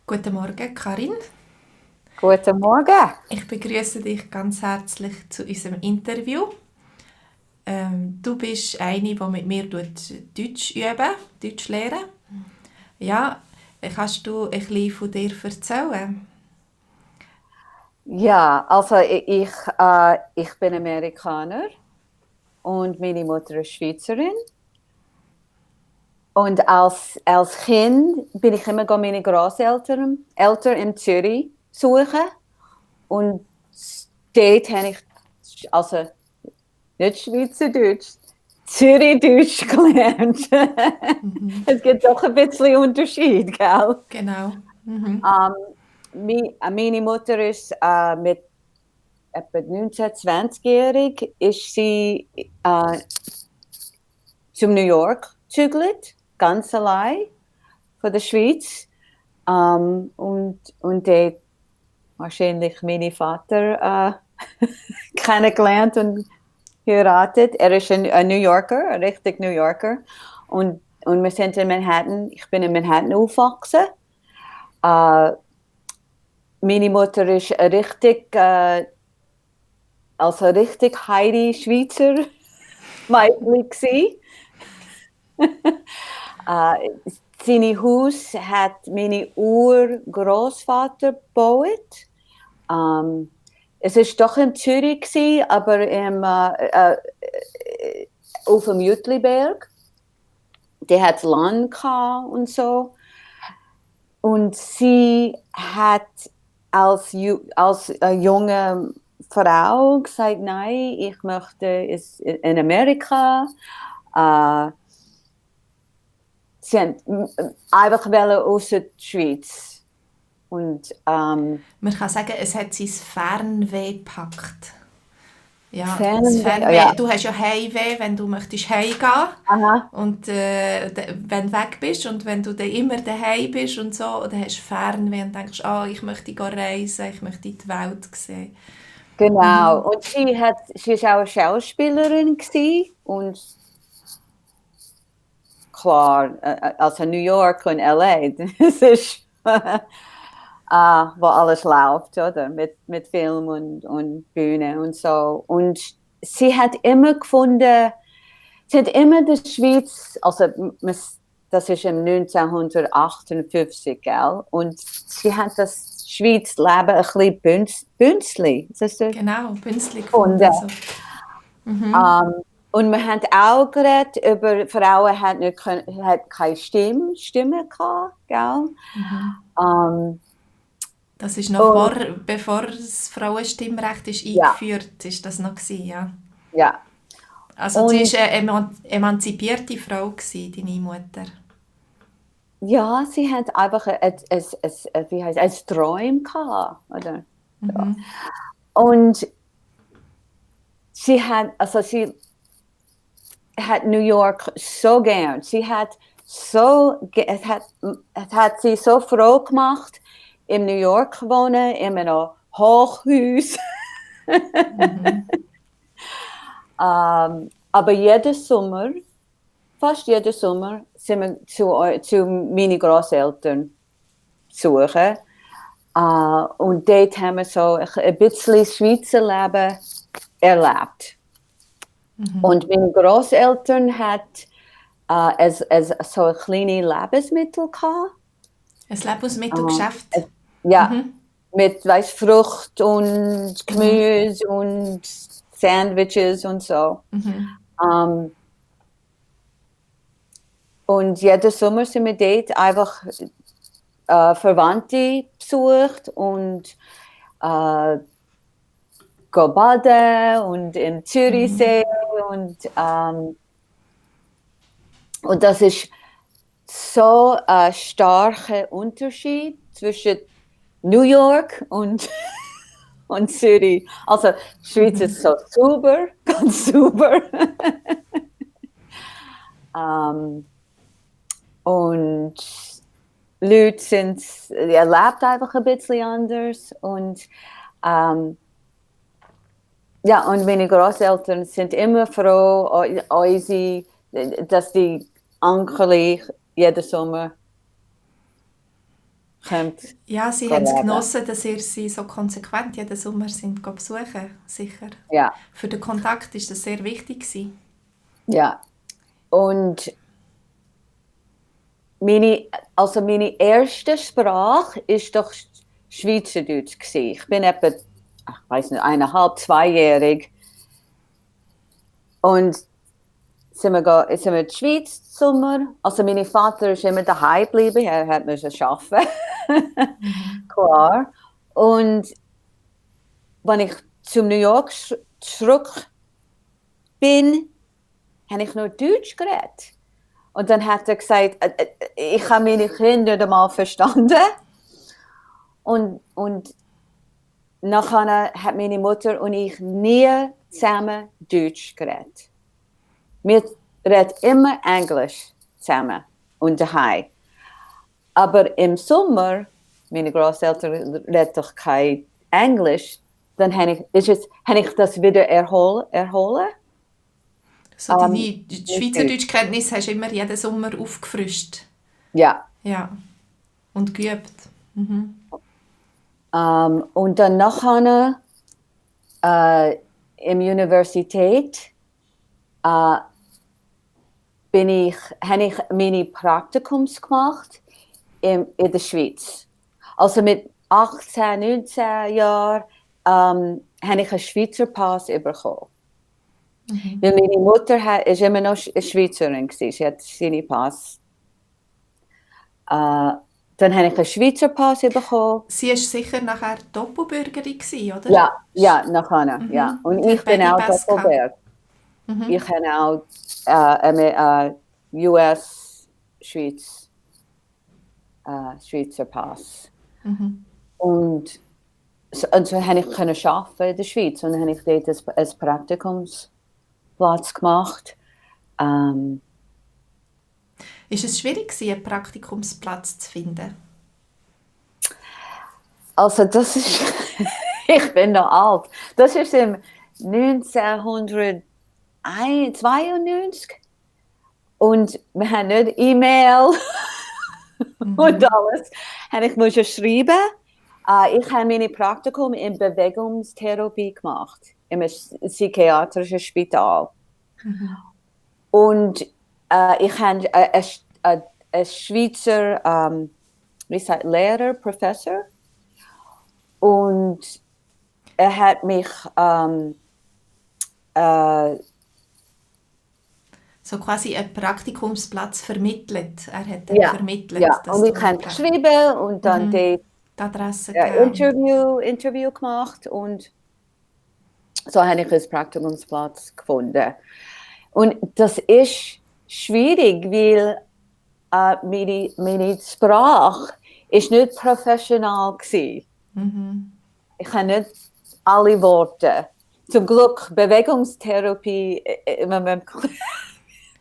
Guten Morgen, Karin. Guten Morgen. Ich begrüße dich ganz herzlich zu unserem Interview. Du bist eine, die mit mir Deutsch üben, Deutsch lernen. Ja, kannst du ein bisschen von dir erzählen? Ja, also ich bin Amerikaner und meine Mutter ist Schweizerin. Und als Kind bin ich immer meine Eltern in Zürich suchen. Und dort habe ich, also nicht Schweizerdeutsch, Zürichdeutsch gelernt. Mhm. Es gibt doch ein bisschen Unterschied, gell? Genau. Mhm. Ähm, Meine Mutter ist mit etwa 19-, 20-jährig ist sie zum New York gezügelt, ganz allein von der Schweiz. Und dort wahrscheinlich meinen Vater kennengelernt und heiratet. Er ist ein New Yorker, ein richtig New Yorker. Und wir sind in Manhattan, ich bin in Manhattan aufgewachsen. Äh, Meine Mutter ist richtig Heidi Schweizer Mädchen. Äh, Seine Haus hat meine Urgroßvater gebaut. Ähm, Es ist doch in Zürich gewesen, aber auf dem Jütliberg. Der hat Land gehabt und so. Und sie hat als junge Frau gesagt, nein, ich möchte in Amerika. Äh, Sie haben einfach aus der Schweiz. Und Man kann sagen, es hat sein Fernweh gepackt. Ja, das Fernweh, Fernweh, ja, du hast ja Heimweh, wenn du möchtest heimgehen aha, und wenn du weg bist und wenn du dann immer daheim bist und so, dann hast du Fernweh und denkst, ich möchte reisen, ich möchte die Welt sehen. genau. Und sie ist auch eine Schauspielerin gewesen. Und klar, also New York und LA, das ist, wo alles läuft, oder? Mit Film und Bühne und so. Und sie hat immer gefunden, sie hat immer die Schweiz, also das ist im 1958, gell? Und sie hat das Schweizleben ein bisschen bünzli, das ist das Genau, Bünzli gefunden. gefunden. So. Mhm. Ähm, und man hat auch geredet über Frauen hat keine Stimme gehabt, gell? Mhm. Ähm, Das ist noch und bevor das Frauenstimmrecht ist ja, eingeführt ist, das noch gewesen, ja. ja. Also sie Und ist eine emanzipierte Frau gewesen, deine Mutter. ja, sie hat einfach wie heißt, es Träum gehabt, oder? Ja. Mhm. Und sie hat New York so gern. Es hat sie so froh gemacht, in New York zu wohnen, in einem Hochhaus. Mhm. Aber fast jeden Sommer, sind wir zu meinen Großeltern besuchen. Und dort haben wir so ein bisschen Schweizer Leben erlebt. Mhm. Und meine Großeltern hat es so kleine Lebensmittel gehabt. Ein Äh, Lebensmittelgeschäft. ja, Mhm. mit Frucht und Mhm. Gemüse und Sandwiches und so. Mhm. Ähm, und jeden Sommer sind wir dort einfach Verwandte besucht und äh, go baden und im Mhm. Zürichsee und, und das ist so ein starker Unterschied zwischen New York und Zürich. Also, die Schweiz ist Mhm. so super, ganz super. ähm, und Leute lebt einfach ein bisschen anders. Und ja, und meine Großeltern sind immer froh, dass die Onkel jeden Sommer könnt Ja, sie haben es leben. genossen, dass ihr sie so konsequent jeden Sommer sind besuchen, sicher. Ja, Für den Kontakt ist das sehr wichtig gewesen. ja. Und meine erste Sprache ist doch Schweizerdeutsch gewesen. Ich bin etwa, ich weiß nicht, 1,5, 2-jährig. Und sind wir in die Schweiz im Sommer. Also mein Vater ist immer daheim geblieben, er hat müssen arbeiten. Klar. Und wenn ich zu New York zurück bin, habe ich nur Deutsch geredet. Und dann hat er gesagt, ich habe meine Kinder nicht einmal verstanden. Und nachher hat meine Mutter und ich nie zusammen Deutsch geredet. Wir reden immer Englisch zusammen und daheim. Aber im Sommer, meine Großeltern reden doch kein Englisch, dann habe ich das wieder erholen. So deine Schweizerdeutschkenntnisse hast du immer jeden Sommer aufgefrischt. Ja. Ja. Und geübt. Mhm. Und dann nachher in der Universität habe ich meine Praktikums gemacht in der Schweiz. Also mit 18, 19 Jahren habe ich einen Schweizer Pass bekommen. Weil meine Mutter ist immer noch Schweizerin gewesen. Sie hat seinen Pass. Dann habe ich einen Schweizer Pass bekommen. Sie war sicher nachher Doppelbürgerin gewesen, oder? Ja, nachher. Ja. Und Sie ich hat bin beide auch Pässe Doppelbürger. Ich habe auch US, Schweiz, Schweizer Pass. Und so habe ich arbeiten in der Schweiz. Und dann habe ich dort ein Praktikumsplatz gemacht. Ist es schwierig gewesen, einen Praktikumsplatz zu finden? Also das ist, ich bin noch alt. Das ist im 1992 und wir haben nicht E-Mail und alles. Ich musste schreiben. Ich habe mein Praktikum in Bewegungstherapie gemacht, im psychiatrischen Spital. Und ich habe einen Schweizer Lehrer, Professor. Und er hat mich so quasi einen Praktikumsplatz vermittelt. Er hat dann ja, vermittelt. ja. Dass Und ich habe geschrieben und dann die Adresse Interview gemacht und so habe ich einen Praktikumsplatz gefunden. Und das ist schwierig, weil meine Sprache ist nicht professional gewesen. Ich habe nicht alle Worte. Zum Glück Bewegungstherapie.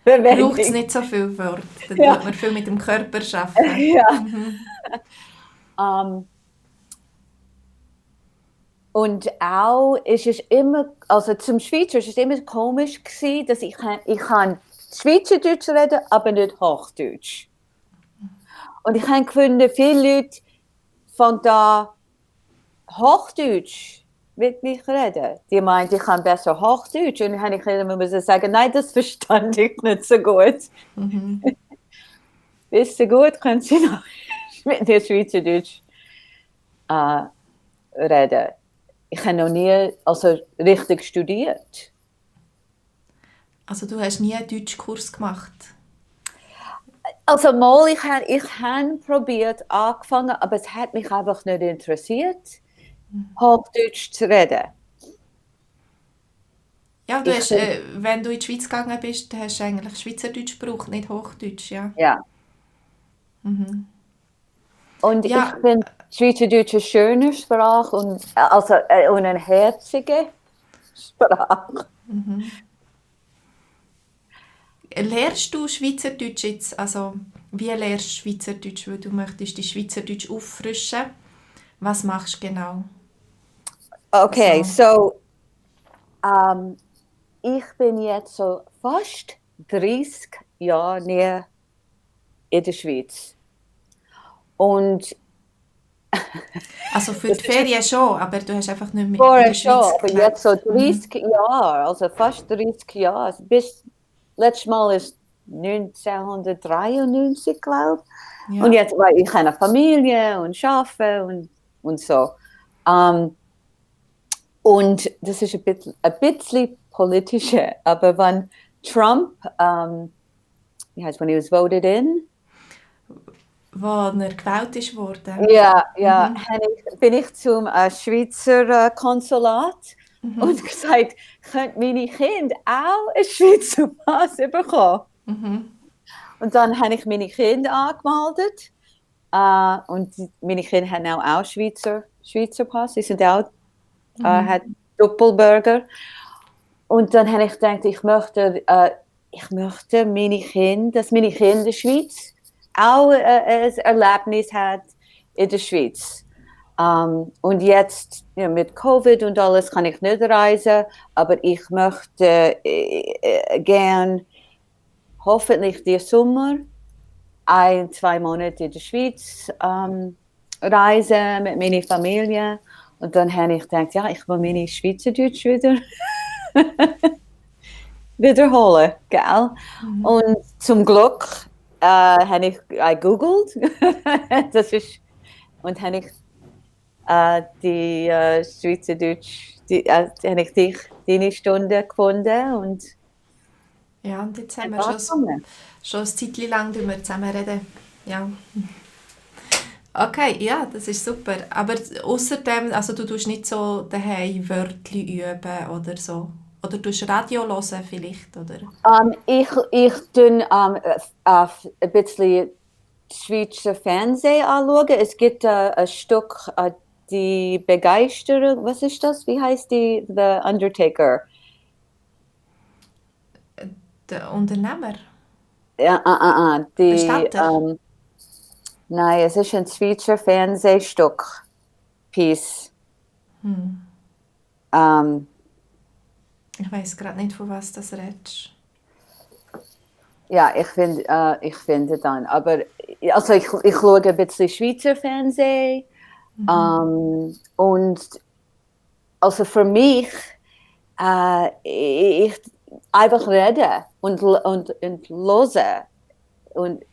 Braucht es nicht so viel Wörter. Dann tut man viel mit dem Körper arbeiten. Ja. Und auch ist es immer, also zum Schweizer ist es immer komisch gewesen, dass ich kann Schweizerdeutsch reden, aber nicht Hochdeutsch. Und ich habe gefunden, viele Leute von da Hochdeutsch mit mich reden. Die meinen, ich kann besser Hochdeutsch. Und dann habe ich immer sagen, nein, das verstand ich nicht so gut. Ist so gut, können Sie noch mit mir Schweizerdeutsch reden. Ich habe noch nie richtig studiert. Also du hast nie einen Deutschkurs gemacht? Also mal, ich habe probiert, angefangen, aber es hat mich einfach nicht interessiert, Hochdeutsch zu reden. Ja, du hast, wenn du in die Schweiz gegangen bist, hast du eigentlich Schweizerdeutsch gebraucht, nicht Hochdeutsch, ja? Ja. Und ich finde Schweizerdeutsch eine schöne Sprache und eine herzige Sprache. Lernst du Schweizerdeutsch jetzt? Also, wie lernst du Schweizerdeutsch? Weil du möchtest die Schweizerdeutsch auffrischen. Was machst du genau? Okay, so ich bin jetzt so fast 30 Jahre in der Schweiz. Und Also für die Ferien schon, aber du hast einfach nicht mehr in Vorher der schon, Schweiz aber gelebt. jetzt so 30 Jahre, also fast 30 Jahre. Bis letztes Mal ist 1993, glaube ich. Ja. Und jetzt, weil ich eine Familie und arbeite und so. Und das ist ein bisschen politischer, aber wenn Trump, when he was voted in, Wo er gewählt ist worden. ja, bin ich zum Schweizer Konsulat und gesagt, könnte meine Kinder auch einen Schweizer Pass bekommen? Und dann habe ich meine Kinder angemeldet und meine Kinder haben auch Schweizer Pass, sie sind auch hat Doppelbürger. Und dann habe ich gedacht, ich möchte dass meine Kinder in der Schweiz auch ein Erlebnis hat in der Schweiz. Und jetzt mit Covid und alles kann ich nicht reisen, aber ich möchte gern hoffentlich den Sommer 1-2 Monate in der Schweiz reisen mit meiner Familie. Und dann habe ich gedacht, ja, ich will meine Schweizerdeutsch wiederholen, gell? Und zum Glück habe ich gegoogelt. Und habe ich die Schweizerdeutsch, habe ich deine Stunde gefunden und Ja, und jetzt haben wir schon ein Zeitchen lang zusammen reden. Ja. Okay, ja, das ist super. Aber außerdem, also du tust nicht so daheim Wörtli üben oder so. Oder tust Radio hören vielleicht, oder? Ich tue ein bisschen Schweizer Fernsehen anschauen. Es gibt ein Stück, die Begeisterung, was ist das? Wie heißt die? The Undertaker. Der Unternehmer? Ja, Bestatter? nein, es ist ein Schweizer Fernsehstück. Piece. Ich weiß gerade nicht, von was das redest. Ja, ich finde dann. Aber also ich schaue ein bisschen Schweizer Fernsehen. Und also für mich, ich einfach reden und hören und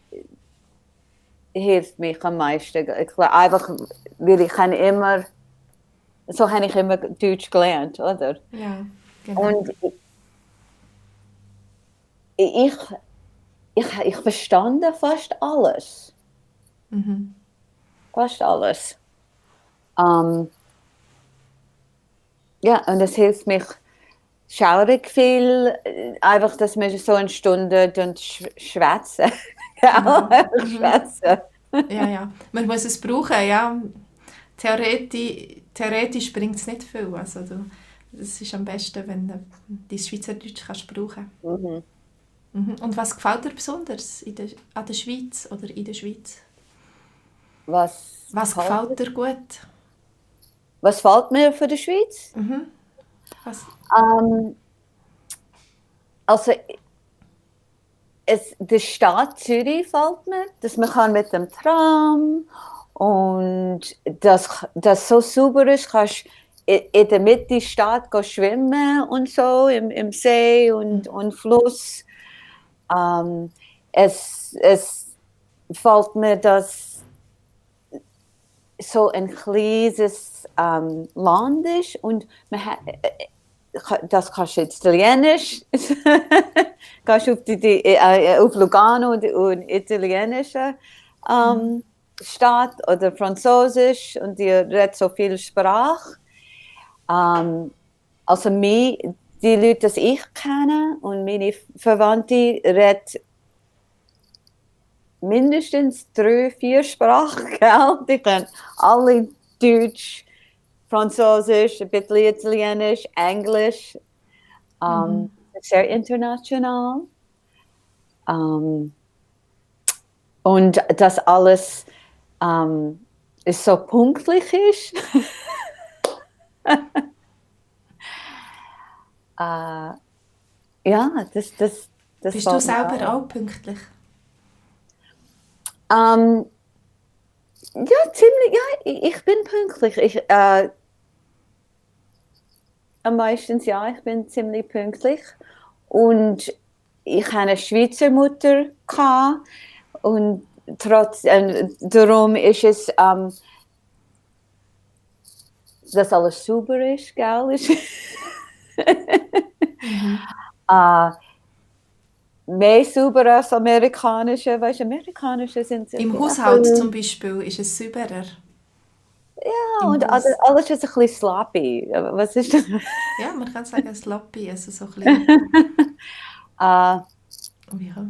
hilft mich am meisten. Einfach, weil so habe ich immer Deutsch gelernt, oder? Ja, genau. Und ich verstand fast alles. Fast alles. Ja, und es hilft mich schaurig viel, einfach, dass wir so eine Stunde schwätzen. Schwätzen. Ja. Man muss es brauchen, ja. Theoretisch bringt es nicht viel. Also das ist am besten, wenn du dein Schweizerdeutsch kannst brauchen. Und was gefällt dir besonders an der Schweiz oder in der Schweiz? Was gefällt dir gut? Was fällt mir für die Schweiz? Was? Also die Stadt Zürich fällt mir, dass man kann mit dem Tram und das so sauber ist, kannst in der Mitte der Stadt schwimmen und so im See und Fluss. Es fällt mir, dass so ein kleines Land ist und das kannst du Italienisch, kannst du auf Lugano und italienische Stadt oder Französisch und die redet so viel Sprache. Also die Leute, die ich kenne und meine Verwandte reden mindestens 3-4 Sprachen, gell? Die können alle Deutsch, Französisch, ein bisschen Italienisch, Englisch. Sehr international. Und das alles ist so pünktlich ist. Ja, das Bist du selber auch pünktlich? Ja, ziemlich, ja, ich bin pünktlich. Meistens ja, ich bin ziemlich pünktlich. Und ich hatte eine Schweizer Mutter gehabt, und darum ist es, dass alles sauber ist, gell? äh, mehr sauber als amerikanische, weißt du, amerikanische sind Im ein Haushalt bisschen, zum Beispiel ist es sauberer. ja, Im und Haus. alles ist ein bisschen sloppy. Was ist das? Ja, man kann sagen sloppy, also so ein bisschen, äh, wie auch-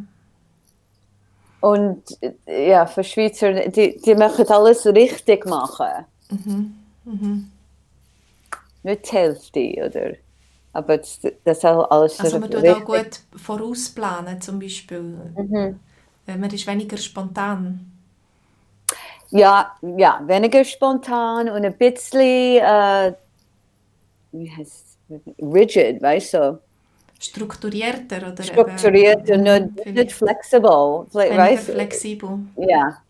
und ja, für Schweizer, die möchten alles richtig machen. Nicht die Hälfte, oder? Aber das soll alles Also man tut auch richtig. gut vorausplanen zum Beispiel. Mhm. Man ist weniger spontan. Ja, ja, weniger spontan und ein bisschen wie heißt es? Rigid, weißt du? Strukturierter oder Strukturiert und nicht vielleicht flexibel, weniger weißt du? flexibel. Ja.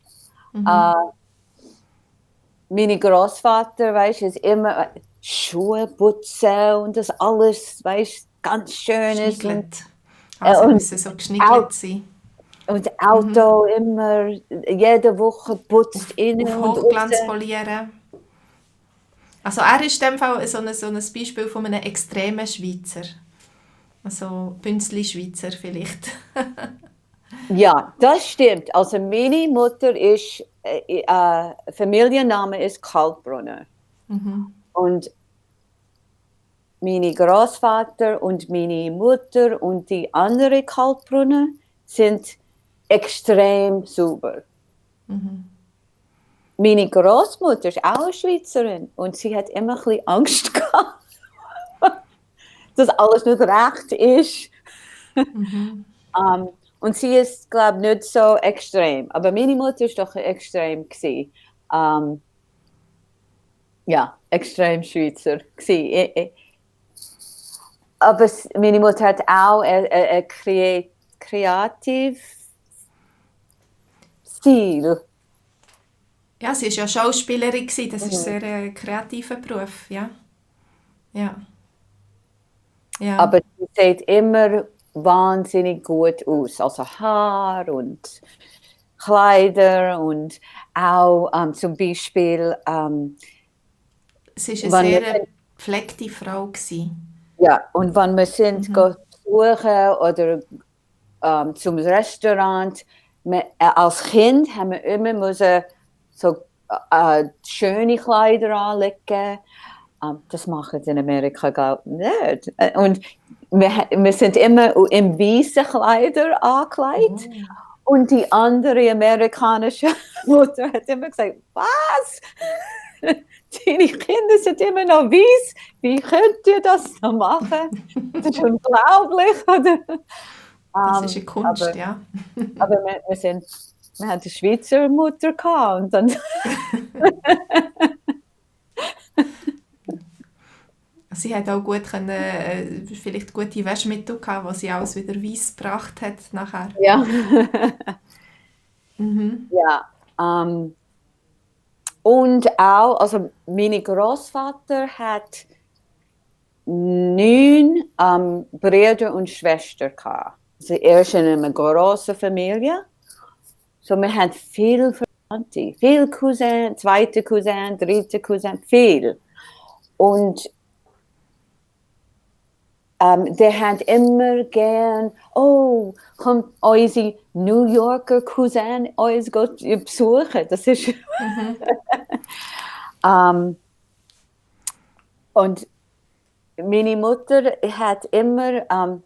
Mein Großvater, weißt du, ist immer Schuhe putzen und das alles, weißt du, ganz schön ist Geschniegelt. Also und müssen so Au- geschniegelt sein. und Auto immer jede Woche putzt innen Auf und Hochglanz außen. polieren. Also er ist in dem Fall so ein Beispiel von einem extremen Schweizer. Also Bünzli-Schweizer vielleicht. Ja, das stimmt. Also meine Mutter ist, Familienname ist Kalkbrunner. Und meine Großvater und meine Mutter und die andere Kalkbrunner sind extrem sauber. Meine Großmutter ist auch eine Schweizerin und sie hat immer ein bisschen Angst gehabt, dass alles nicht recht ist. Und sie ist, glaube ich, nicht so extrem. Aber meine Mutter ist doch extrem gewesen. Ja, extrem Schweizer gewesen. Aber meine Mutter hat auch einen kreativen Stil. Ja, sie war ja Schauspielerin, das ist ein sehr kreativer Beruf, ja. Ja. Ja. Aber sie sieht immer wahnsinnig gut aus. Also Haar und Kleider und auch zum Beispiel, Sie war eine wenn wir, sehr gepflegte Frau. ja, und wenn wir sind besuchen oder zum Restaurant, als Kind haben wir immer müssen so schöne Kleider anlegen. Das machen sie in Amerika, glaube ich, nicht. Und wir sind immer in weißen Kleider angekleidet. Und die andere amerikanische Mutter hat immer gesagt, was? Deine Kinder sind immer noch weiß. Wie könnt ihr das noch machen? Das ist unglaublich. Oder? Das ist eine Kunst, ja. Aber wir hatten eine Schweizer Mutter gehabt und dann Sie hat auch gut können, vielleicht gute Waschmittel gehabt, wo sie alles wieder weiß gebracht hat nachher. ja. Ja. Und auch, also mein Großvater hat 9 Brüder und Schwestern gehabt. Also er ist in einer großen Familie. So wir haben viel Verwandte, viel Cousin, zweite Cousin, dritte Cousin, viel. Und der hat immer gern, oh, kommt unsere New Yorker Cousin uns besuchen. Das ist und meine Mutter hat immer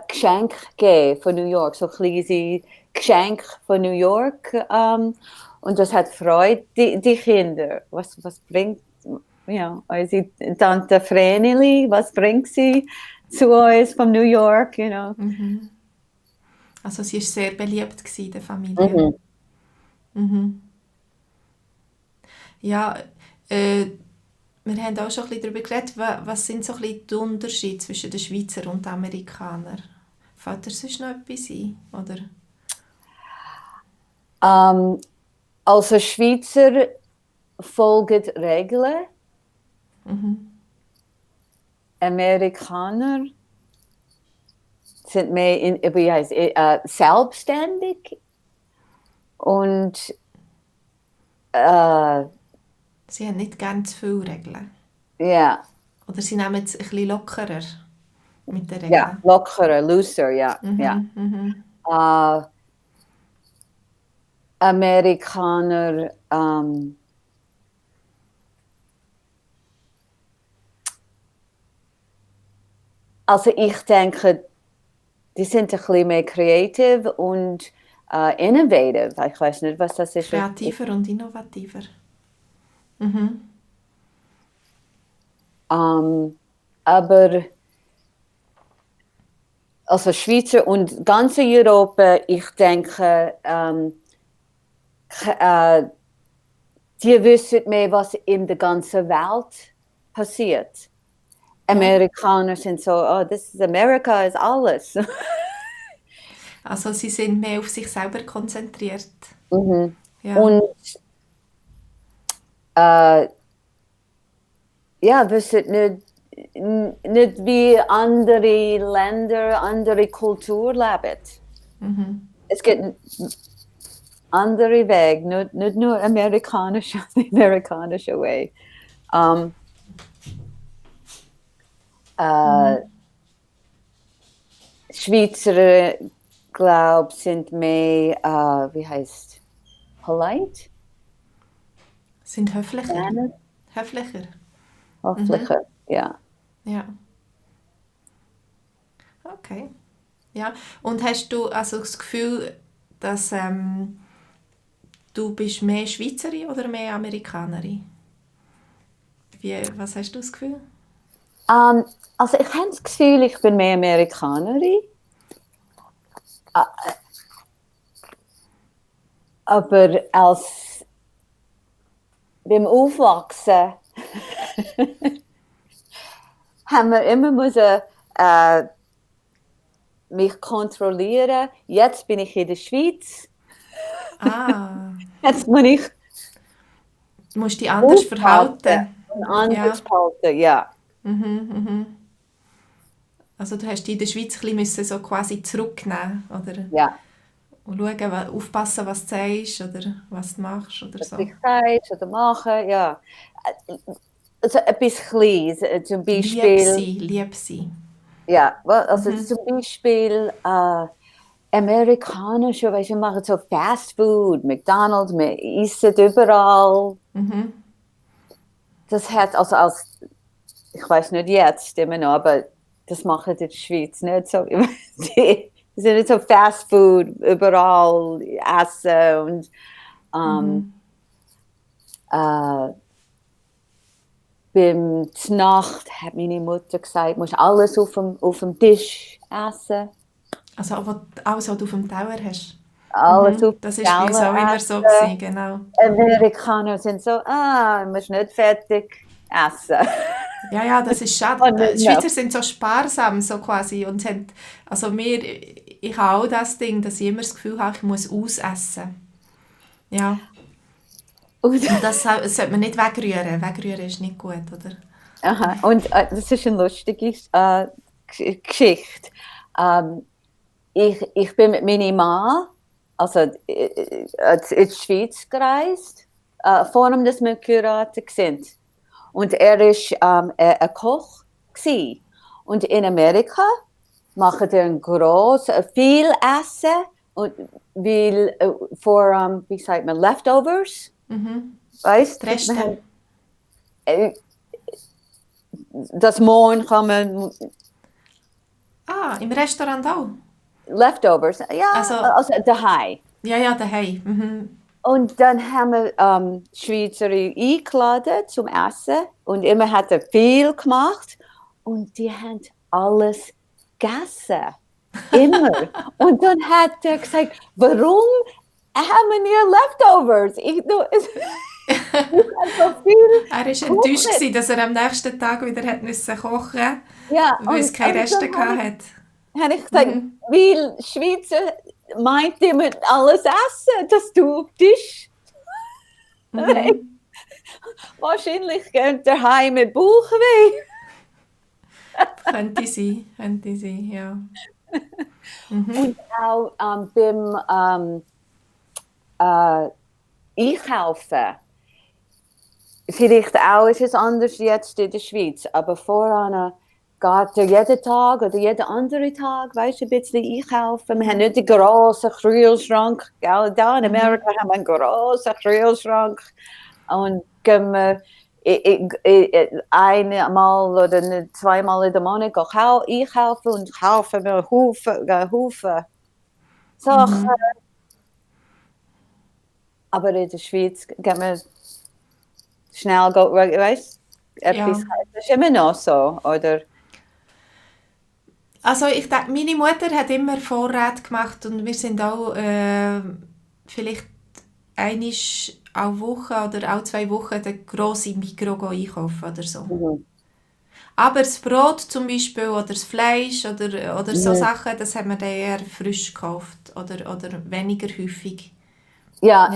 Geschenke gegeben von New York, so kleine Geschenke von New York. Und das hat Freude, die Kinder. Was bringt ja, unsere Tante Vreneli, was bringt sie zu uns von New York? You know? Also sie war sehr beliebt in der Familie. Ja, wir haben auch schon ein bisschen darüber geredet, was sind so ein bisschen die Unterschiede zwischen den Schweizer und den Amerikanern? Fällt dir sonst noch etwas ein? Oder? Also Schweizer folgen Regeln. Amerikaner sind mehr selbstständig und Sie haben nicht ganz viele Regeln. ja. Oder sie nehmen es ein bisschen lockerer mit den Regeln. Ja, lockerer, looser, ja. Amerikaner also ich denke, die sind ein bisschen mehr creative und innovative. Ich weiß nicht, was das ist. Kreativer und innovativer. Aber also Schweizer und ganze Europa, ich denke, die wissen mehr, was in der ganzen Welt passiert. Amerikaner sind so, oh, Amerika ist alles. Also sie sind mehr auf sich selber konzentriert. Ja. Und wissen nicht wie andere Länder, andere Kultur leben. Es gibt andere Wege, nicht nur amerikanische Weg. Schweizer, glaube ich, sind mehr, wie heißt polite? Sind höflicher. Höflicher. Höflicher, ja. Ja. Okay. Ja. Und hast du also das Gefühl, dass du bist mehr Schweizerin oder mehr Amerikanerin? Was hast du das Gefühl? Also ich habe das Gefühl, ich bin mehr Amerikanerin. Aber beim Aufwachsen haben wir immer müssen, mich kontrollieren. Jetzt bin ich in der Schweiz. Jetzt muss ich du musst dich anders verhalten. Anders verhalten, ja. Also du hast dich in der Schweiz ein bisschen so quasi zurücknehmen, oder? Ja. Und schauen, aufpassen, was du sagst oder was du machst oder so. Was ich sagst oder mache, ja. Also etwas Kleines, zum Beispiel... Lieb sein. Ja, also zum Beispiel Amerikaner, weißt du, machen so Fast Food, McDonald's, man isst überall. Das hat also ich weiß nicht jetzt immer noch, aber das machen in der Schweiz nicht so. Die sind nicht so Fast Food, überall essen und beim Nacht hat meine Mutter gesagt, du musst alles auf dem Tisch essen. Also alles, was du auf dem Teller hast? Alles auf das war bei uns auch immer so gewesen, genau. Amerikaner sind so, du musst nicht fertig essen. Ja, das ist schade. Schweizer sind so sparsam, so quasi. Und haben, also ich habe auch das Ding, dass ich immer das Gefühl habe, ich muss ausessen. Ja. Und das sollte man nicht wegrühren. Wegrühren ist nicht gut, oder? Aha. Und das ist eine lustige Geschichte. Ich bin mit meinem Mann also in die Schweiz gereist, vor allem, dass wir geheiratet sind. Und er war ein Koch gewesen. Und in Amerika machen die viel Essen und wie sagt man, Leftovers. Weißt du? Reste. Das Morgen kann man... im Restaurant auch? Leftovers, ja, also daheim. Ja, daheim. Und dann haben wir Schweizer eingeladen zum Essen und immer hat er viel gemacht und die haben alles gegessen. Immer. Und dann hat er gesagt, warum haben wir Leftovers? Er war enttäuscht, dass er am nächsten Tag wieder kochen musste, weil es keine Reste hatte. Habe ich gesagt, weil Schweizer meint immer alles essen, dass du auf Tisch Mhm. Wahrscheinlich geht daheim mit Bauchweh. Könnte sein, ja. Und auch beim Einkaufen. Vielleicht auch ist es anders jetzt in der Schweiz, aber voran geht jeden Tag oder jeden anderen Tag, weißt du, ein bisschen einkaufen. Wir haben nicht den grossen Kühlschrank. Gell? Da in Amerika haben wir einen grossen Kühlschrank. Und gehen wir einmal oder zweimal in der Monat einkaufen und kaufen wir Haufen Sachen. Aber in der Schweiz gehen wir schnell, weißt du, etwas ist immer noch so, oder? Also ich denke, meine Mutter hat immer Vorräte gemacht und wir sind auch vielleicht einmal alle Woche oder alle 2 Wochen den grossen Migros einkaufen oder so. Aber das Brot zum Beispiel oder das Fleisch oder so Sachen, das haben wir dann eher frisch gekauft oder weniger häufig. Ja,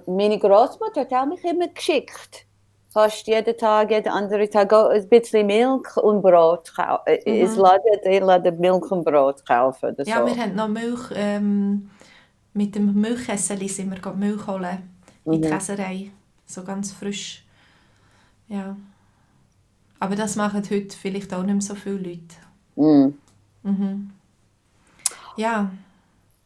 meine Großmutter hat auch mich immer geschickt. Fast jeden Tag, jeden anderen Tag ein bisschen Milch und Brot kaufen. Ich lade Milch und Brot kaufen oder so. Ja, wir haben noch Milch, mit dem Milchkessel sind wir Milch holen in die Käserei. So ganz frisch. Ja. Aber das machen heute vielleicht auch nicht mehr so viele Leute. Ja.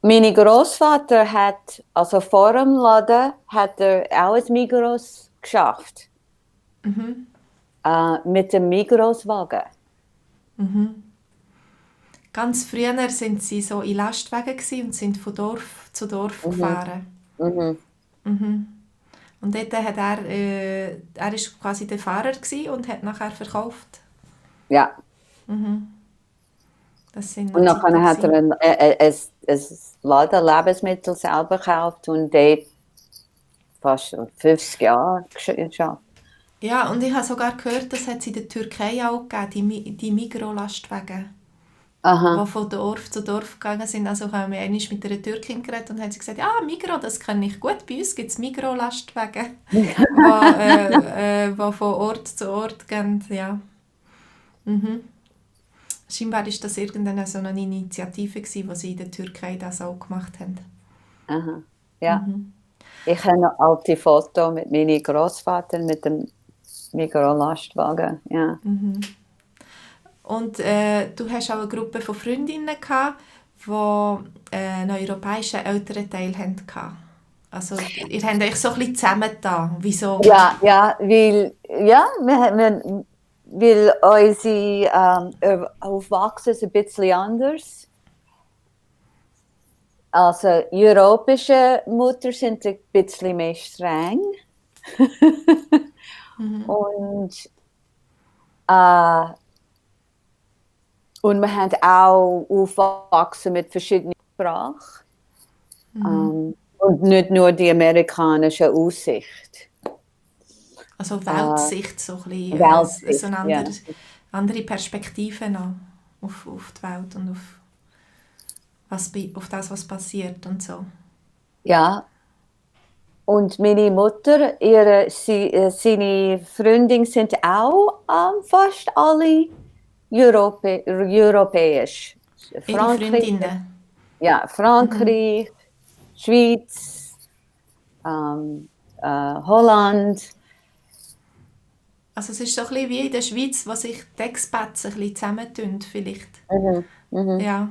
Mein Großvater hat, also vor dem Laden, hat er auch ein Migros geschafft. Mit dem Migroswagen. Ganz früher sind sie so in Lastwagen und sind von Dorf zu Dorf gefahren. Und dort hat er ist quasi der Fahrer und hat nachher verkauft. Ja. Das sind Und dann hat er ein Laden Lebensmittel selber gekauft und dort fast 50 Jahre geschafft. Ja, und ich habe sogar gehört, das hat es in der Türkei auch gegeben, die Migros-Lastwagen, die von Dorf zu Dorf gegangen sind. Also haben wir einmal mit einer Türkin geredet und hat sie gesagt, ja, Migros, das kenne ich gut, bei uns gibt es Migros-Lastwagen, die von Ort zu Ort gehen. Ja. Scheinbar war das irgendeine so eine Initiative, die sie in der Türkei das auch gemacht haben. Aha. Ja. Ich habe noch alte Fotos mit meinem Großvater mit dem Migros-Lastwagen. Ja. Und du hast auch eine Gruppe von Freundinnen gehabt, die einen europäischen Elternteil hatten. Also ihr habt euch so ein bisschen zusammengetan. Wieso? Ja, weil unsere Aufwachsen ist ein bisschen anders. Also europäische Mutter sind ein bisschen mehr streng. Und wir haben auch aufgewachsen mit verschiedenen Sprachen. Und nicht nur die amerikanische Aussicht. Also Weltsicht, so ein bisschen, Weltsicht, so eine andere Perspektive noch auf die Welt und auf das, was passiert und so. Ja. Und meine Mutter, seine Freundinnen sind auch fast alle europäisch. Ihre Freundinnen? Ja, Frankreich, Schweiz, Holland. Also es ist so ein bisschen wie in der Schweiz, wo sich die Expats ein bisschen zusammentun vielleicht. Ja.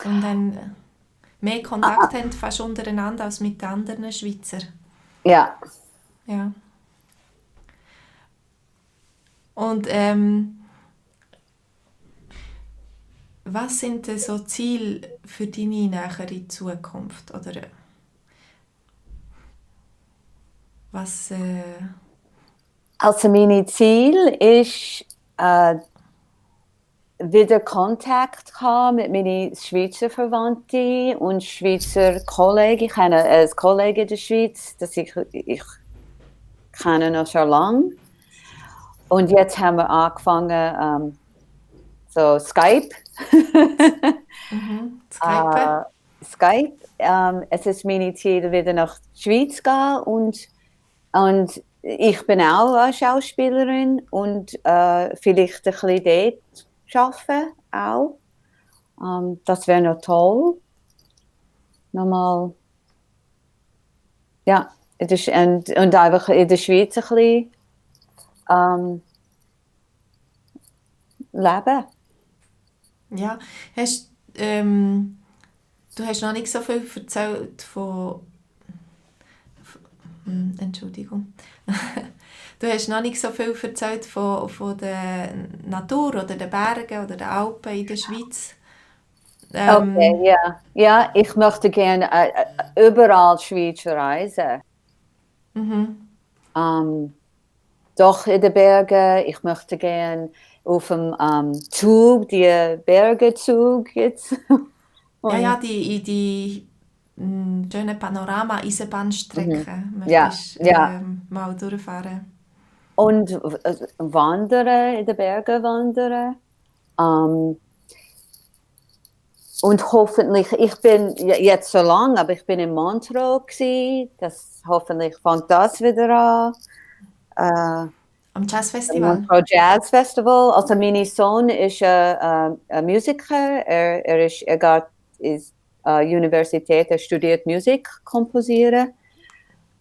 Und dann mehr Kontakt haben fast untereinander als mit den anderen Schweizer. Ja. Ja. Und was sind denn so Ziele für deine nähere Zukunft? Oder was... Also mein Ziel ist, wieder Kontakt haben mit meinen Schweizer Verwandten und Schweizer Kollegen. Ich habe einen Kollegen in der Schweiz, das ich kenne noch schon lange. Und jetzt haben wir angefangen, so Skype. Skype. Skype. Es ist meine Ziel, wieder nach der Schweiz zu gehen und ich bin auch eine Schauspielerin und vielleicht ein bisschen dort arbeiten auch. Das wäre noch toll. Nochmal, ja, und einfach in der Schweiz ein bisschen leben. Ja, du hast noch nicht so viel erzählt Entschuldigung. Du hast noch nicht so viel erzählt von der Natur oder den Bergen oder den Alpen in der Schweiz. Okay, ja. Ja, ich möchte gerne überall Schweiz reisen. Doch in den Bergen. Ich möchte gerne auf dem Zug, die Bergezug jetzt. Ja, die schöne Panorama-Eisenbahnstrecke möchtest Ja. mal durchfahren. Und wandern, in den Bergen wandern. Und hoffentlich, ich bin jetzt so lang, aber ich bin in Montreux gewesen. Hoffentlich fängt das wieder an. Am Jazzfestival? Montreux Jazz Festival. Also mein Sohn ist ein Musiker. Er geht Universität, er studiert Musik komponieren.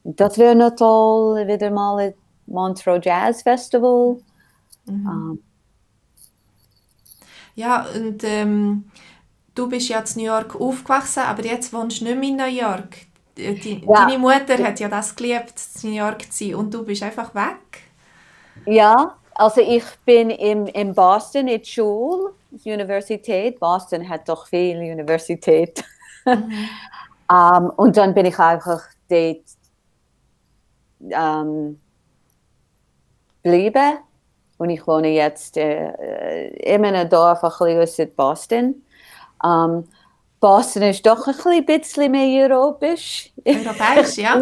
Das wäre noch toll, wieder mal im Montreux Jazz Festival. Ja, und du bist ja in New York aufgewachsen, aber jetzt wohnst du nicht mehr in New York. Deine Mutter hat ja das geliebt, in New York zu sein, und du bist einfach weg. Ja, also ich bin in Boston in der Schule, Universität. Boston hat doch viel Universität. Und dann bin ich einfach dort geblieben. Und ich wohne jetzt in einem Dorf ein bisschen aus Boston. Boston ist doch ein bisschen mehr europäisch. Europäisch, ja.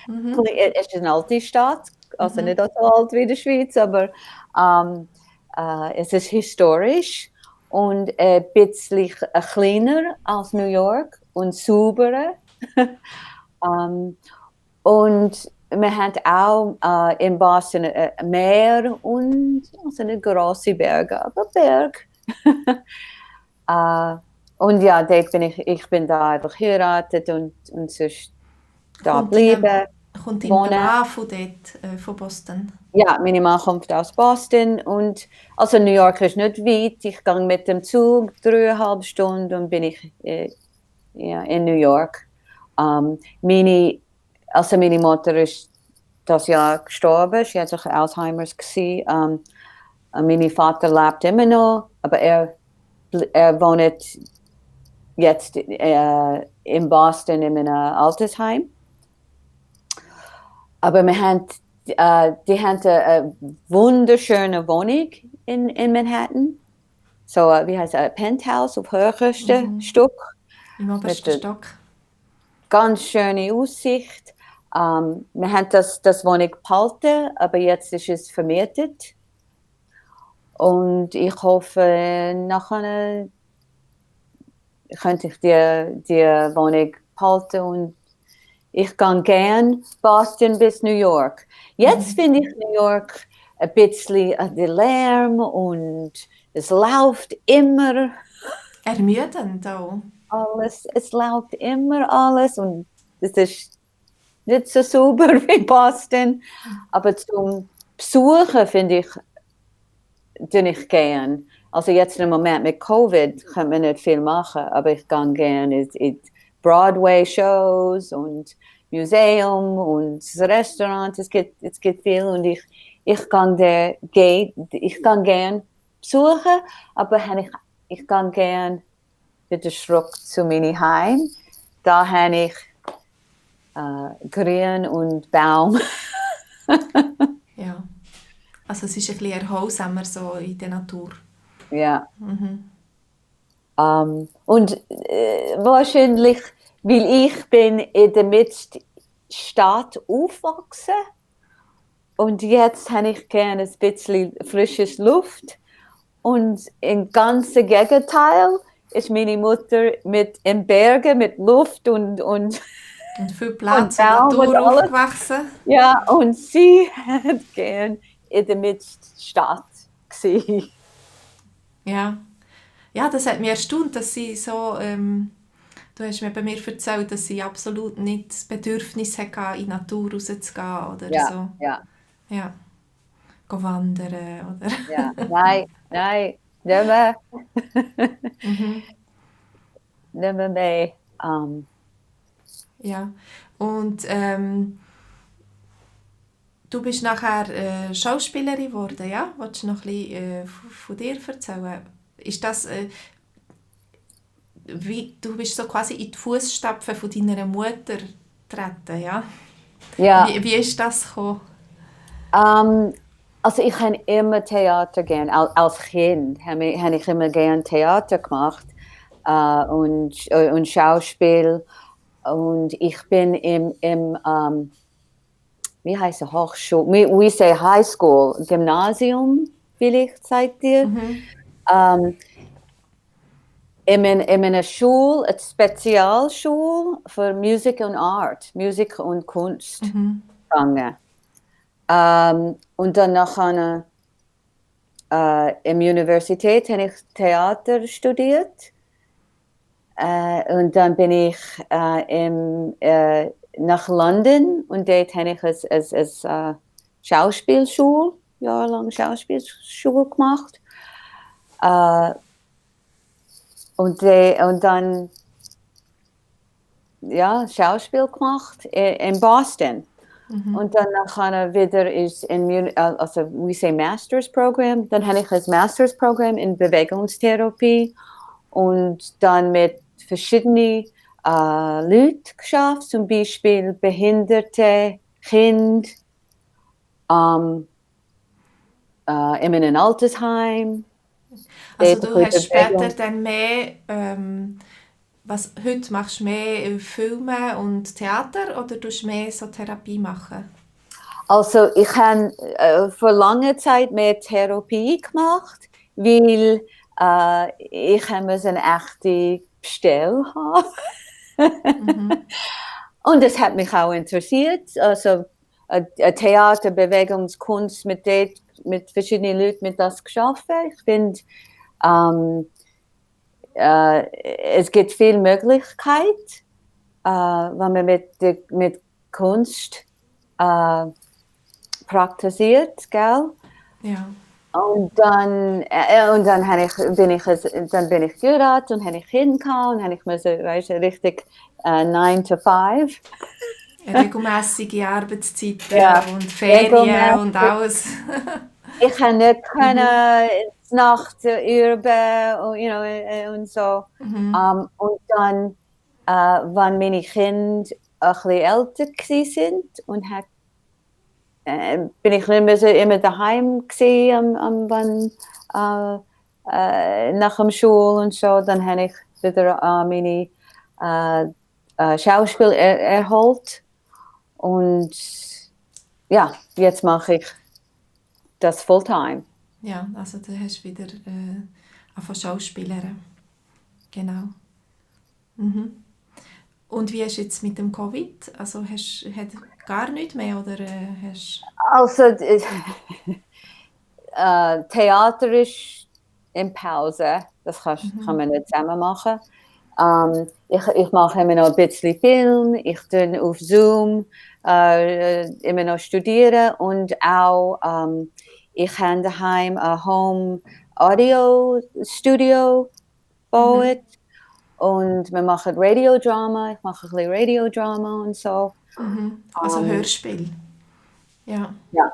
Es ist eine alte Stadt, also nicht so alt wie die Schweiz, aber es ist historisch und ein bisschen kleiner als New York und sauberer. Und wir haben auch in Boston ein Meer und also eine große Berge, aber Berg. Und ja, dort ich bin da einfach geheiratet und sonst da geblieben. Kommt dein Mann von dort, von Boston? Ja, meine Mann kommt aus Boston und also New York ist nicht weit. Ich gehe mit dem Zug 3,5 Stunden und bin ich in New York. Meine Mutter ist das Jahr gestorben. Sie hat Alzheimer's gesehen. Mein Vater lebt immer noch, aber er wohnt jetzt in Boston in einem Altersheim. Aber die haben eine wunderschöne Wohnung in Manhattan. So, wie heißt es, ein Penthouse auf höchstem Stock. Im obersten Stock. Ganz schöne Aussicht. Wir haben das Wohnung behalten, aber jetzt ist es vermietet. Und ich hoffe, nachher könnte ich die Wohnung behalten und ich gehe gern Boston bis New York. Jetzt finde ich New York ein bisschen der Lärm und es läuft immer. Ermüdend auch. Alles, es läuft immer alles und es ist nicht so sauber wie Boston. Aber zum Besuchen finde ich gern. Also jetzt im Moment mit Covid kann man nicht viel machen, aber ich gehe gerne in Broadway-Shows und Museum und Restaurant. Es gibt viel und ich gehe gern besuchen, aber ich gehe gern wieder zurück zu meinem Heim. Da habe ich Grün und Baum. Ja, also es ist ein bisschen erholsamer so in der Natur. Ja. Und wahrscheinlich, weil ich bin in der Mittelstadt aufgewachsen und jetzt habe ich gerne ein bisschen frische Luft und im ganzen Gegenteil, ist meine Mutter in Bergen mit Luft und viel Platz und Baum und Natur alles. aufgewachsen. Ja, und sie hat gern in der Mittelstadt gewesen. Ja. Ja, das hat mich erstaunt, dass sie so, du hast mir bei mir erzählt, dass sie absolut nicht das Bedürfnis hatte, in die Natur rauszugehen oder Ja, so. ja, Ja, go wandern oder... ja. Nein, nicht mehr, Mhm. nicht mehr. Ja, und du bist nachher Schauspielerin geworden, ja? Willst du noch ein bisschen von dir erzählen? Ist das, du bist so quasi in die Fußstapfen von deiner Mutter getreten, ja? Ja, Wie ist das gekommen? also ich habe immer Theater gern. Als Kind habe ich immer gern Theater gemacht und Schauspiel. Und ich bin wie heißt es, Hochschule? We say High School, Gymnasium, vielleicht sagt ihr. Mhm. In einer Schule, eine Spezialschule für Musik und Art, Musik und Kunst Mhm. gegangen. Und dann nachher in der Universität habe ich Theater studiert. Und dann bin ich nach London und dort habe ich als Schauspielschule, jahrelang Schauspielschule gemacht. Und dann ja, Schauspiel gemacht in Boston. Und dann nachher wieder ist also we say Master's Program, dann habe ich das Master's Program in Bewegungstherapie und dann mit verschiedenen Leuten geschafft, zum Beispiel behinderte Kinder in einem Altersheim. Also du hast später dann mehr, was heute machst du mehr Filme und Theater oder tust du mehr so Therapie machen? Also ich habe vor langer Zeit mehr Therapie gemacht, weil ich eine echte Stelle habe. Und das hat mich auch interessiert. Also Theater, Bewegungskunst mit verschiedenen Leuten mit das geschaffen. Ich finde, es gibt viel Möglichkeit, wenn man mit Kunst praktiziert, gell? Ja. Dann bin ich geheiratet und habe ich hingekommen und habe ich müssen, weißt, richtig 9 to 5. Regelmäßige Arbeitszeiten Ja, und Ferien und regelmäßig. alles. Ich kann nicht können Nacht üben und so. Und dann, wenn meine Kinder ein bisschen älter sind und bin ich nicht mehr so immer daheim gewesen, nach dem Schul und so, dann habe ich wieder meine Schauspiel erholt und ja, jetzt mache ich das Fulltime. Ja, also du hast wieder von Schauspielern. Genau. Und wie ist jetzt mit dem Covid? Also hat gar nichts mehr oder hast... Also Theater ist in Pause, das kann man nicht zusammen machen. Ich mache immer noch ein bisschen Film, ich tue auf Zoom immer noch studieren und auch ich habe daheim ein Home Audio Studio gebaut und wir machen Radiodrama, ich mache ein bisschen Radiodrama und so. Also Hörspiel. Ja. Ja.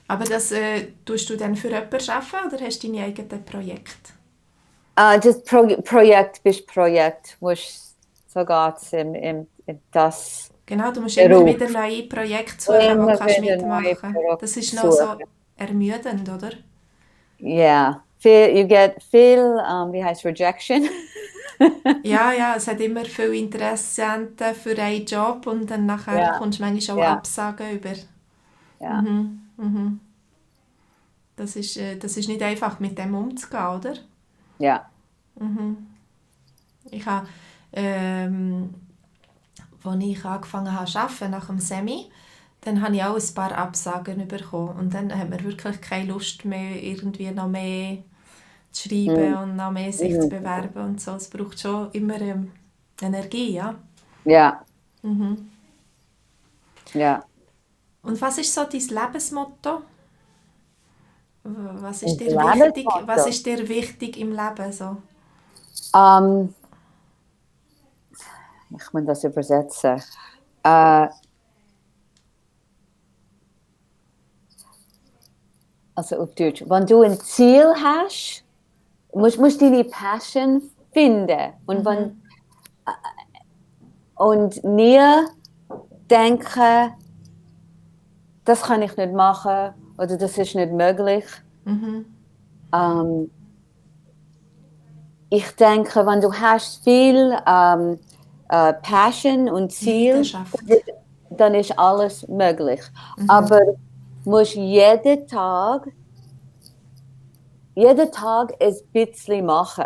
Aber das tust du dann für jemanden arbeiten oder hast du deine eigenen Projekte? Das Projekt bis Projekt, wo so geht in das Genau, du musst immer Beruf. wieder neue Projekte suchen, wo du kannst mitmachen. Das ist noch so ermüdend, oder? Yeah, you get viel, wie heißt Rejection? Ja, es hat immer viele Interessenten für einen Job und dann nachher kommst du manchmal auch Absagen über. Ja. Das ist nicht einfach, mit dem umzugehen, oder? Ja, Ich habe, als ich angefangen habe zu arbeiten, nach dem Semi, dann habe ich auch ein paar Absagen bekommen. Und dann hat man wirklich keine Lust mehr, irgendwie noch mehr zu schreiben und noch mehr sich zu bewerben und so. Es braucht schon immer Energie, ja. Ja, Mhm. ja. Und was ist so dein Lebensmotto? Was ist Das dir wichtig? Was Lebensmotto. ist dir wichtig im Leben so? Ich muss das übersetzen. Äh, also auf Deutsch. Wenn du ein Ziel hast, musst du deine Passion finden. Und nie denken, das kann ich nicht machen oder das ist nicht möglich. Ich denke, wenn du hast viel Passion und Ziel, Leidenschaft. dann ist alles möglich. Aber musst jeden Tag ein bisschen machen.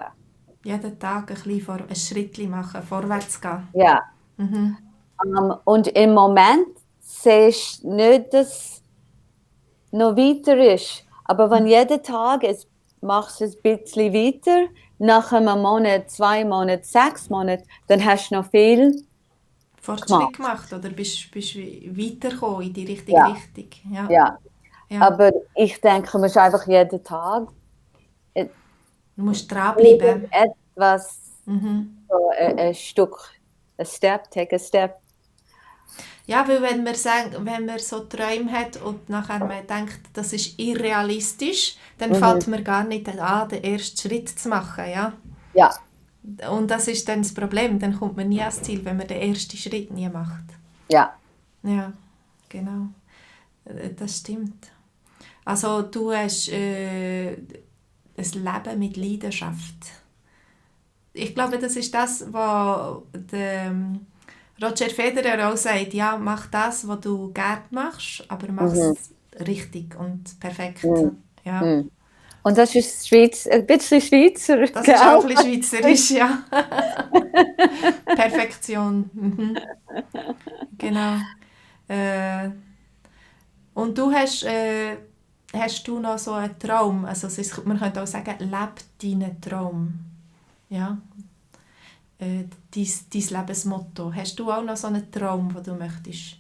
Jeden Tag ein Schritt machen, vorwärts gehen. Ja. Und im Moment siehst du nicht, dass es noch weiter ist. Aber wenn jeden Tag machst du ein bisschen weiter, nach einem Monat, 2 Monaten, 6 Monaten, dann hast du noch viel Fortschritt gemacht. gemacht oder bist weitergekommen in die richtige Ja. Richtung. Ja. Ja. Ja. Aber ich denke, man muss einfach jeden Tag Du musst dranbleiben. etwas, Mhm. so ein Stück, take a step. Ja, weil wenn man so Träume hat und nachher man denkt, das ist irrealistisch, dann fällt mir gar nicht an, den ersten Schritt zu machen. Ja? Ja. Und das ist dann das Problem, dann kommt man nie ans Ziel, wenn man den ersten Schritt nie macht. Ja. Ja, genau. Das stimmt. Also du hast ein Leben mit Leidenschaft. Ich glaube, das ist das, was Roger Federer auch sagt. Ja, mach das, was du gerne machst, aber mach es richtig und perfekt. Ja. Und das ist Schweiz, ein bisschen Schweizer, Das gell? ist auch ein bisschen schweizerisch, ja. Perfektion. Genau. Und du hast du noch so einen Traum? Also man könnte auch sagen, leb deinen Traum. Ja. Dein Lebensmotto. Hast du auch noch so einen Traum, den du möchtest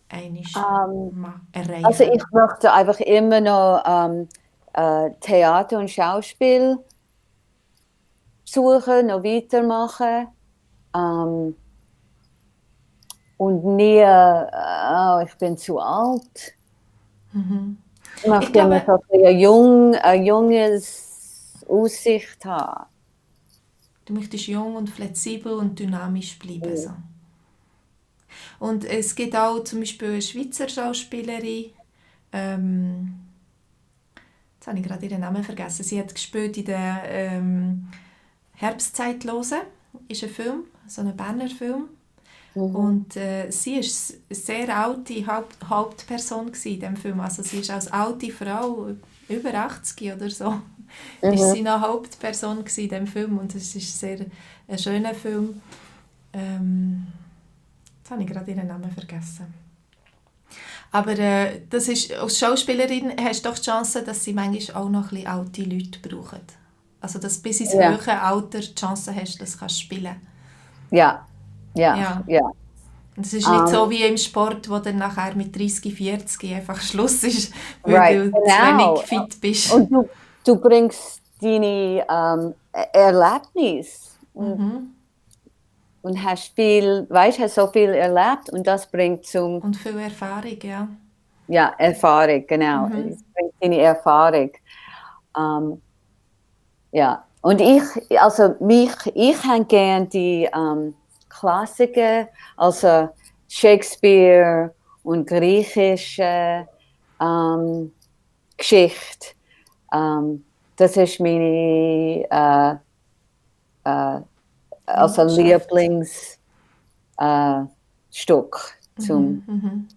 erreichen? Also ich möchte einfach immer noch Theater und Schauspiel suchen, noch weitermachen. Und nie, ich bin zu alt. Ich möchte immer so ein junges Aussicht haben. Du möchtest jung und flexibel und dynamisch bleiben. So. Und es gibt auch zum Beispiel eine Schweizer Schauspielerin, jetzt habe ich gerade ihren Namen vergessen, sie hat gespielt in der Herbstzeitlosen, ist ein Film, so ein Berner Film. Und sie war eine sehr alte Hauptperson in diesem Film. Also sie ist als alte Frau, über 80 oder so, ist sie noch Hauptperson in diesem Film. Und es ist sehr ein schöner Film. Jetzt habe ich gerade ihren Namen vergessen. Aber das ist, als Schauspielerin hast du doch die Chance, dass sie manchmal auch noch ein bisschen alte Leute brauchen. Also dass du bis ins höhere Alter die Chance hast, dass du spielen kannst. Ja. Und es ist nicht so wie im Sport, wo dann nachher mit 30, 40 einfach Schluss ist, weil du zu wenig fit bist. Und du bringst deine Erlebnis und hast so viel erlebt und das bringt zum... Und viel Erfahrung, ja. Ja, Erfahrung, genau. Das bringt deine Erfahrung. Ja, und ich habe gerne die Klassiker, also Shakespeare und griechische Geschichte. Das ist meine also Lieblingsstück zum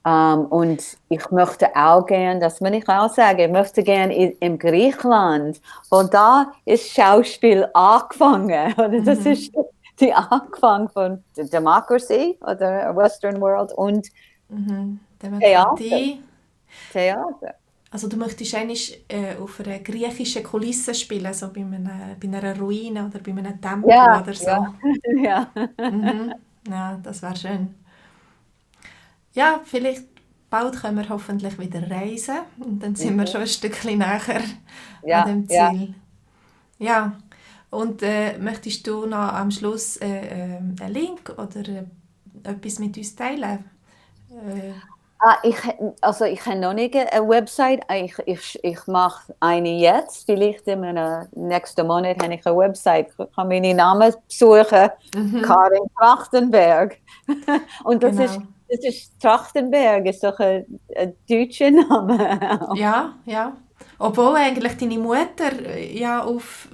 Und ich möchte auch gern, das will ich auch sagen, ich möchte gern in Griechenland, weil da ist Schauspiel angefangen, oder das ist die Anfang von der Democracy oder Western World und Theater. Demokratie. Theater. Also du möchtest eigentlich auf einer griechischen Kulisse spielen, so bei einer Ruine oder bei einem Tempel Ja, oder so. ja, ja. Ja, das wäre schön. Ja, vielleicht bald können wir hoffentlich wieder reisen und dann sind wir schon ein Stückchen näher an dem Ja. Ziel. Ja, und möchtest du noch am Schluss einen Link oder etwas mit uns teilen? Ich habe noch nicht eine Website. Ich mache eine jetzt. Vielleicht im nächsten Monat habe ich eine Website. Ich kann meinen Namen suchen. Karin Trachtenberg. Und das ist Trachtenberg, ist doch ein deutscher Name. Ja. Obwohl eigentlich deine Mutter ja auf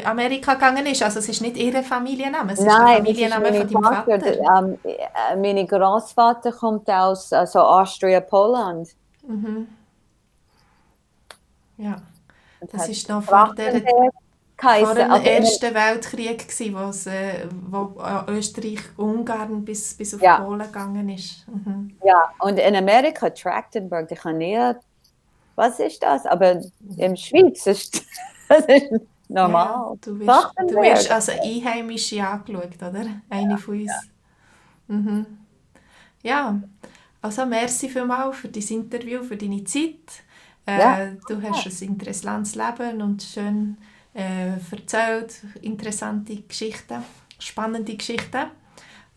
Amerika gegangen ist. Also es ist nicht ihr Familienname, es ist der Nein, das ist Familienname meine von deinem Vater. Mein Großvater kommt aus Austria, Poland. Ja, das ist noch vor dem Ersten Weltkrieg gewesen, wo Österreich-Ungarn bis auf Polen gegangen ist. Ja, und in Amerika, Trachtenberg, ich habe nie, was ist das? Aber in der Schweiz ist das ist normal. Ja, du wirst als Einheimische angeschaut, oder? Eine von uns. Ja, also merci vielmals für dein Interview, für deine Zeit. Du hast ein interessantes Leben und schön erzählt, interessante Geschichten, spannende Geschichten.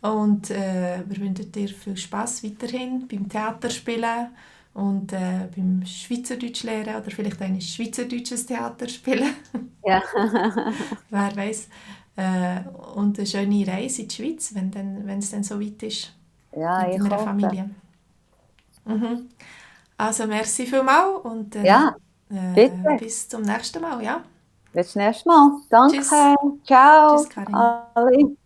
Und wir wünschen dir viel Spass weiterhin beim Theaterspielen und beim Schweizerdeutsch lernen oder vielleicht ein schweizerdeutsches Theater spielen. Ja. Wer weiß. Und eine schöne Reise in die Schweiz, wenn es dann so weit ist. Ja, mit deiner Familie. Also merci vielmals und bis zum nächsten Mal. Ja? Bis zum nächsten Mal. Danke. Tschüss. Ciao. Tschüss, Karin. Ali.